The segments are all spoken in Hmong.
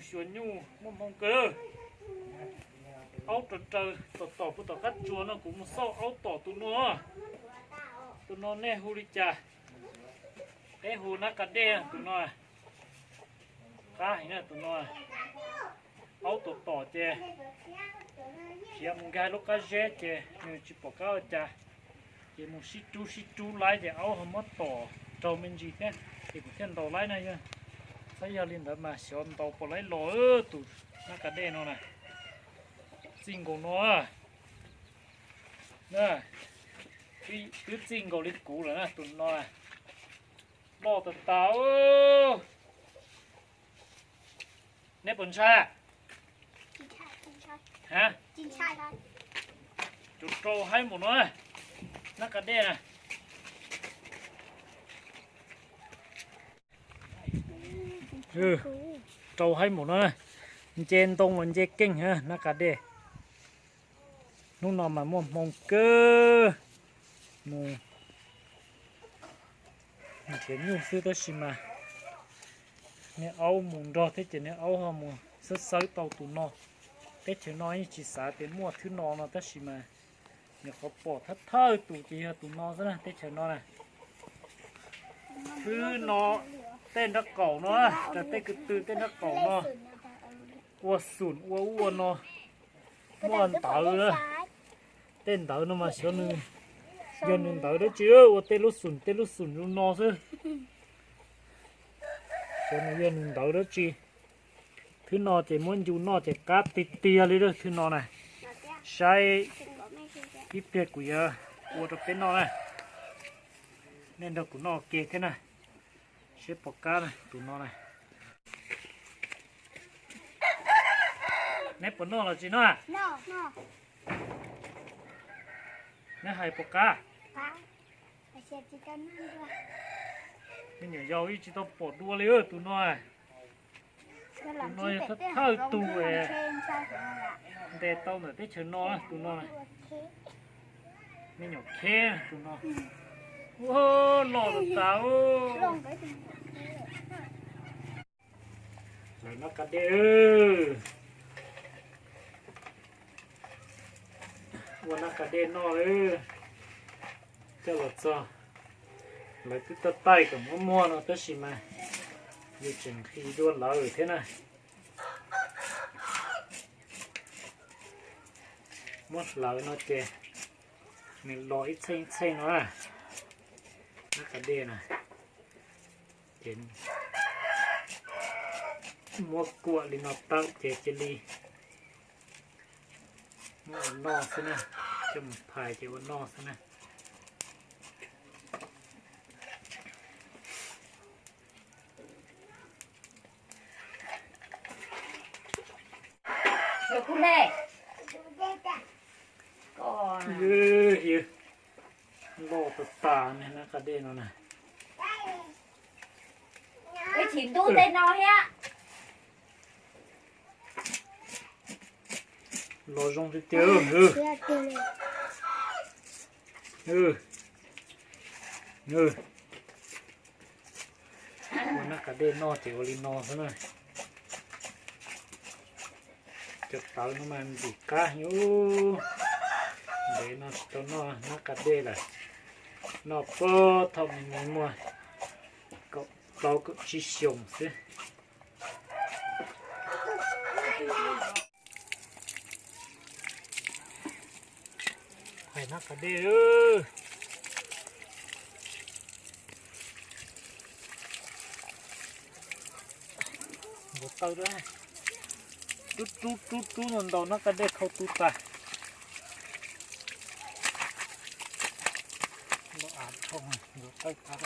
Xyuas nyuj muaj hmoo kawg. Aub raws raws tom tom puag tom qab tsuas no kuv mus xauj aub tom tus no. Tus no nej hu li cas? Peb hu nab qa dej tus no. Qab heev na tus no. Aub tom tom ces khiav mus nkag lub qab zeb ces nws tsis pom qab ua cas, ces mus sib rub sib rub laib ces aub ho muab tom raug me ntsis thiab, ces kuv thiaj ntaus laib na yog. Txhob yog li ntawd mas xyov ntaus puas laib los tus nab qa dej no na. Txij nkaus no, twb txij nkaus li kuv lawm na tus no. Loj tas tas. Neb puas ntshai? Ha, rau haib npaum no, nab qa dej na. Rau haib npaum no, nce ntoo los nce keej, nab qa dej. Hnub no mas muaj hmoo kawg, mus nrhiav nyuj xwb tab sis mas niag aub mus nrog thiab ces niag aub ho mus xawb xawb tau tus no. Teb chaws no yeej tsis xav tias muaj thwb no no tab sis mas nws qhov pom thawj thawj tus ces yog tus no xwb na, teb chaws no na. Thwb no, tej nraub qaum no, raws tej ko tw tej nraub qaum no ua xum ua ub ua no, muaj ntawv, tej ntawv no mas xyov nws yog nws ntawv dab tsi, ua tej lub xum tej lub xum zoo no xwb. Xyov nws yog nws ntawv dab tsi. Thwb no ces muab ncu noj ces qab tiag tiag li lawm thwb no na. Saib ib pliag kuv yuav ua rau peb noj na. Nej nrog kuv noj ua ke thiab na. Saib puas qab na tus no na. Neb puas noj los tsis noj? Neb hais puas qab? Me nyuam yaus yeej tsis tau pom dua li tus no. Tus no yog thawj thawj tus ntes tau ntawm teb chaws no tus no. Me nyuam kheb tus no. Ua loj tas tas. Lawv nab qa dej, ua nab qa dej noj lawm. Coj los txog, lawv twb tau taij kom muab muag no tab sis mas yus tseem nqhis dua lawv thiab na. Muab hlawv no ces nws los ib txheej ib txheej no na. Nab qa dej na, ces muab kuam li no tawm ces cia li muab ua noj xwb na, coj mus phais ces ua noj xwb na. Loj tas tas ne, nab qa dej no na. Ib chim ntub tej no thiab. Los zoo tiag tiag. Ua nab qa dej noj ces ua li no xwb na. Cov tawv no mas ntim qab heev. Ntev no tsis tau noj nab qa dej lawm. Noj puag thaum me me muaj kaum plaub kaum tsib xyoos xwb. Hais nab qa dej. Npua tawj, rub rub rub rub no ntaus nab qa dej khau tu tas. Los av dhau, npua tawj tas.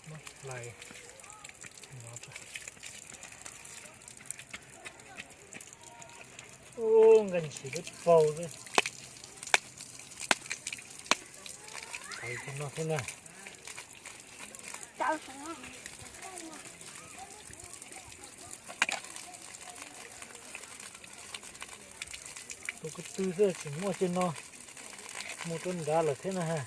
Muab hlais no rau. Ub, nqaij ntshis lub paug xwb. Tawv no xwb na. Tawv. Tus ko tw xwb tsis muaj cov no, mus rau nrad lawm thiab na ha.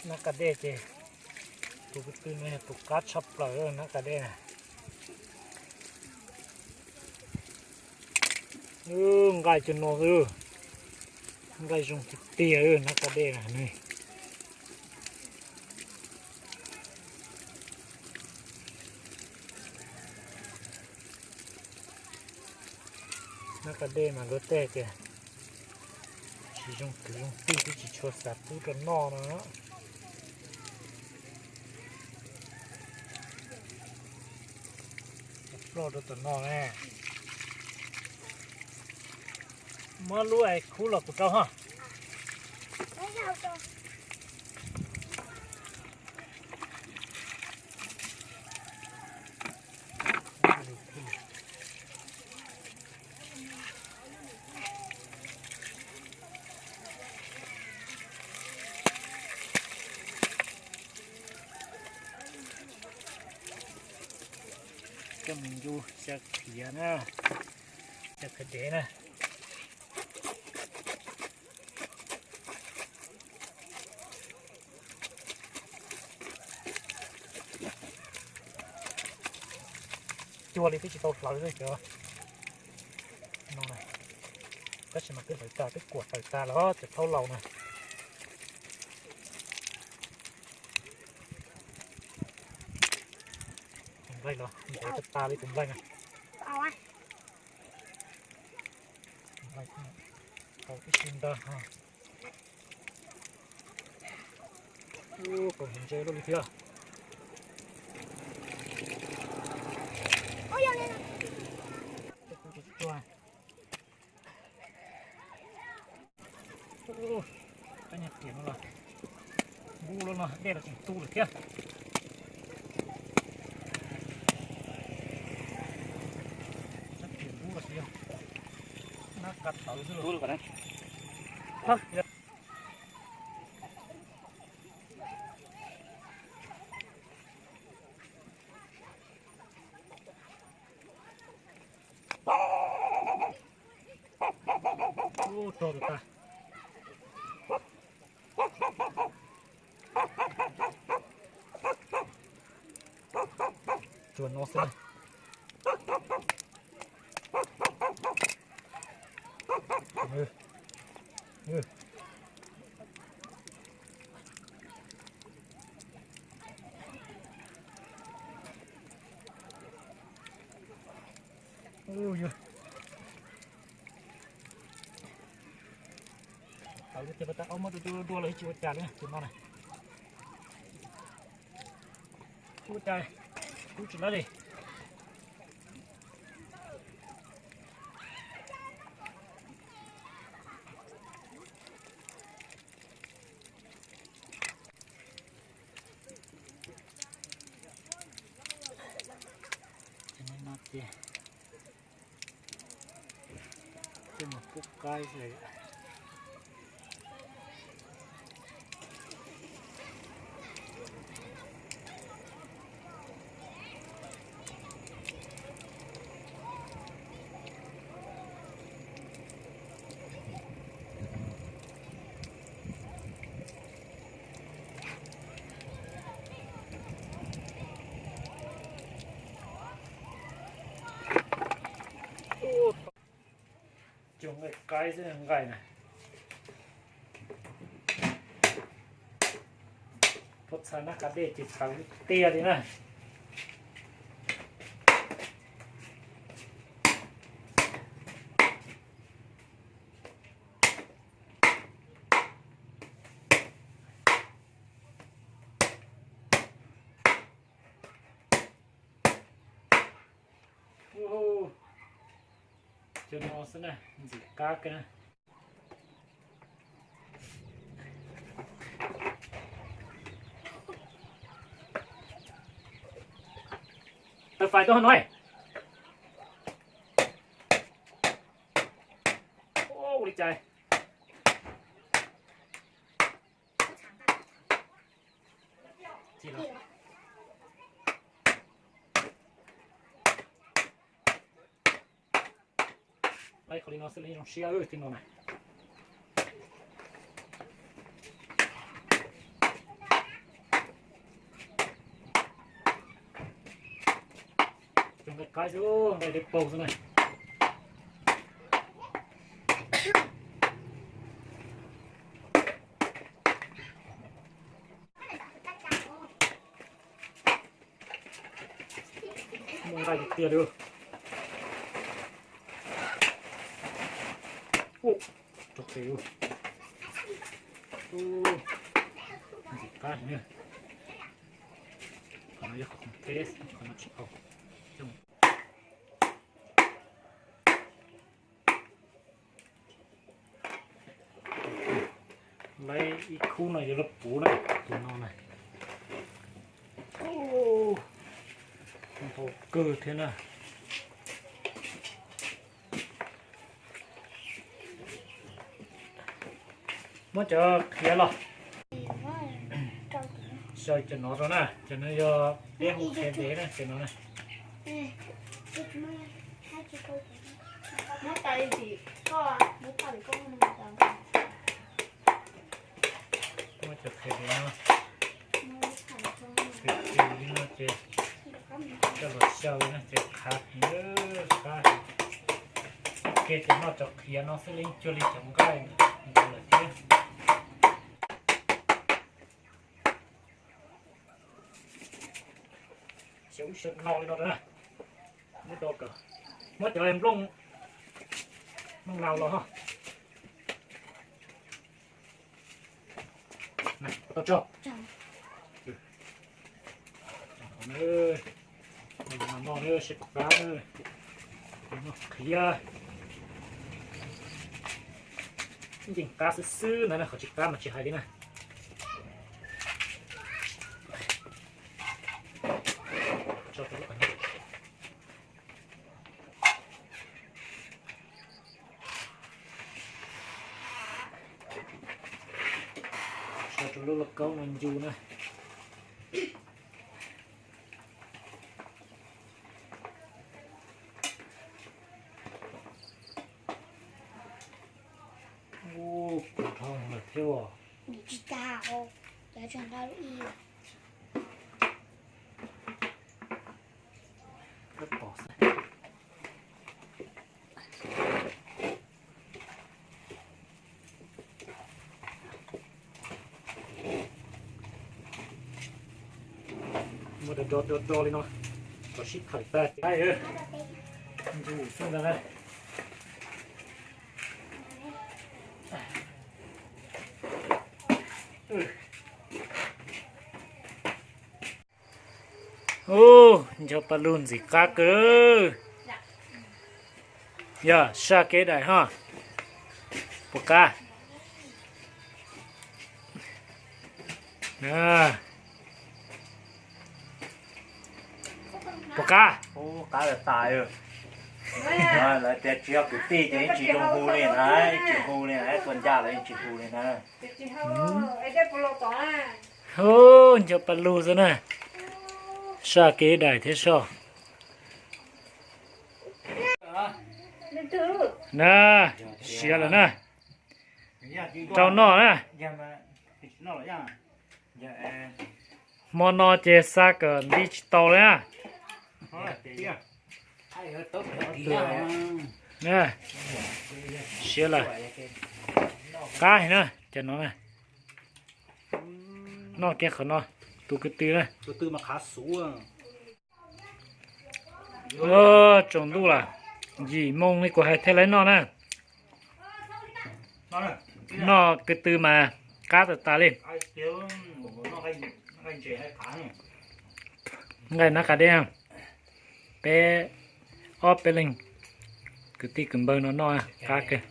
Nab qa dej ces tus ko tw no yog tus qab tshaj plaws nab qa dej na. Nqaij cov no xwb, nqaij zoo tiag tiag nab qa dej na. Nab qa dej mas luag tej tias tsis zoo kwv zoo tij twb tsis tshua xav pub rau noj no. Ploj rau tom no ne. Muab lub es khub los kuv rau ho. Coj mus ncu xyaw khiav na, xyaw khiav dev na. Cua li twb tsis tau hlawv li cov no na. Tab sis mas twb hlawv tas, twb kuam tawm tas los cov thaub laus na. Tus nplaig los ntev tas tas li tus nplaig na. Tau tib si ntag. Ub, kaus hniav ntse luaj li thiab. Ub, kab nyuag riam no los nqub lawm no, dej los tseem tu lawm thiab. Kab riam nqub los tsis yog nab qa tawv xwb lauj. Ub, rog tus tag. Tsuas no xwb na. Ub, yog tau tias pas tas ob muab dua dua los tsis ua cas li tus no na. Ua cas kuv tsis lawv li. Ces no tias coj mus pub qaib xwb. Cog nqaij qaib xwb nqaij na. Pob txha nab qa dej ces txawv tiag li na. Cov no xwb na, ntxim qab kawg na. Tawb fais tuaj no. Ua li cas? Laib qhov li no xwb li zoo siab tej no na. Cov nqaij qab xwb, nqaij dawb paug xwb na. Muaj nqaij tiag tiag li. Ub, rog qis. Ub, ntxim qab heev na. Qhov no yog qhov khoom teb, qhov no tsis haum. Laib ib khub no yuav luag puv na, tus no na. Ntau kawg thiab na. Muab cov qhiav los. Xyaw cov no rau na, cov no yog peb hu qhiav dev na, cov no na. Muab cov qhiav dev no, tus tus li no ces coj los xyaw na ces qab heev, qab heev. Ua ke ces noj cov qhiav no xwb li cuag li cov nqaij ntawd lawm thiab. Xyaw ub xyaw no li no rau na. Muab rau kom, muab cov nplooj, nplooj nau los ho. Tau tso. Noj qhiav, ncees qab xwb xwb ntag na, qhov tsis qab mas tsis hais li na. Tso rau lub lauj kaub no ncu na. Ub, kuv dhau lawm thiab os. Tsis tas, cov tseem nqa ib. Muab do do do li no kom sib thawm tag. Ncu xwb ntag na. Ub, nco pa lug ntxim qab kawg. Yog saj kev daim ho. Puas qab? Puas qab? Ub, qab lawm tas. Lawv tias tsis yog kwv tij ces yeej tsis zoo hu li na, yeej tsis hu li na, tuaj ncaj lawv yeej tsis hu li na. Ub, nco pa lug xwb na. Saj kev daim thiab soj. Na, siav lawm na. Rau noj na. Hmo no ces xa kom nti tsis tau li na. Siav lawm. Qab heev na, cov no na. Noj kiag qhov no, tus ko tw na. Tsaus ntuj lawm, yim moo li kuv hais thiaj li noj na. Noj ko tw mas qab tas tas li. Nqaij nab qa deb, peb ob peb leeg kwv tij kwv npawg no noj qab kawg.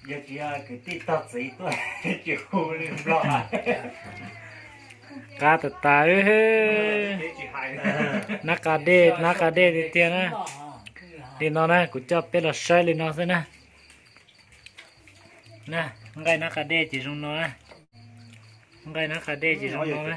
Yog tsis yog kwv tij tog txiv tuaj tsis hu li Nplog. Qab tas tas, nab qa dej, nab qa dej tiag tiag na. Li no na, kuv coj peb los saib li no xwb na. Na, nqaij nab qa dej ces zoo no na. Nqaij nab qa dej ces zoo no na.